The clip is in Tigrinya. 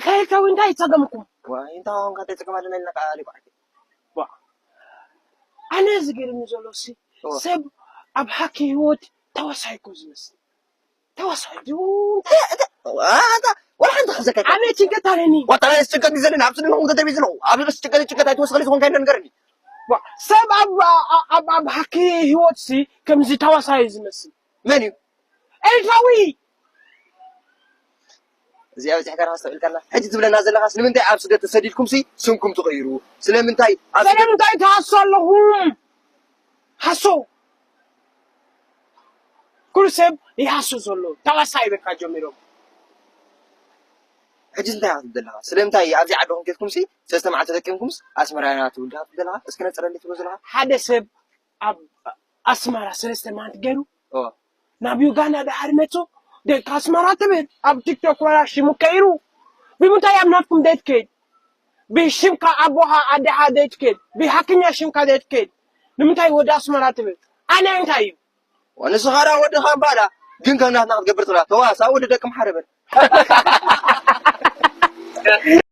ከይልካ ወይ እንታይ ይጸገምኩም? ዋይ እንታይ ኾንካ እንታይ ጸገም ኣለና ኢልና ከዓ ሊቋዕቲ ዋ ኣነ ዝገርም ዘሎ ሲ ኦ። ሰብ ኣብ ሃኪ ህይወት ተዋሳይ እኮ ዝመስል ተዋሳይ ድዩ ዋላ ሓንቲ ክዘካ ኣነ ጭንቀት ኣለኒ ዋታ ናይ ጭንቀት እዩ ዘለና ኣብ ስድና ኹም ተደቢ ዘለኹ ኣብ ጭንቀት ጭንቀት ኣይትወስኸሊ ዝኾንካ ኢለ ንገርኒ ዋ ሰብ ኣብ ኣብ ኣብ ሃኪ ህይወት ሲ ከምዚ ተዋሳይ ዝመስል መን እዩ ኤርትራዊ እዚኣ በዚሕካ ራስ ተውዒልካና ሕጂ ትብለና ዘለኻስ ንምንታይ ኣብ ስደት ተሰዲድኩም ሲ ስምኩም ትቕይሩ ስለምንታይ ኣብ ስደት ስለምንታይ ትሃሱ ኣለኹም ሃሶ ኩሉ ሰብ ይሃሱ ዘሎ ተዋሳይ በቃ ጀሚሮም ሕጂ እንታይ ኢኻ ትብል ዘለኻ ስለምንታይ ኣብዚ ዓድኹም ኬድኩም ሲ ሰለስተ መዓልቲ ተጠቂምኩምስ ኣስመራ ኢና ትብል ዲኻ ትብል ዘለኻ እስኪ ነፅረለይ ትብሎ ዘለኻ ሓደ ሰብ ኣብ ኣስመራ ሰለስተ መዓልቲ ገይሩ ኦ ናብ ዩጋንዳ ድሓር መፁ ደቂ ኣስመራ ትብል ኣብ ቲክቶክ ወላ ሽሙ ቀይሩ ብምንታይ ኣብ ናትኩም ደትከይድ ብሽምካ ኣቦኻ ኣዴኻ ደትከይድ ብሓክኛ ሽምካ ደትከይድ ንምንታይ ወዲ ኣስመራ ትብል ኣነ እንታይ እዩ ንስኻ ዳ ወድኻ እምባዳ ግን ከም ናትና ክትገብር ትብላ ተዋሳ ወዲ ደቂ ምሓረ በል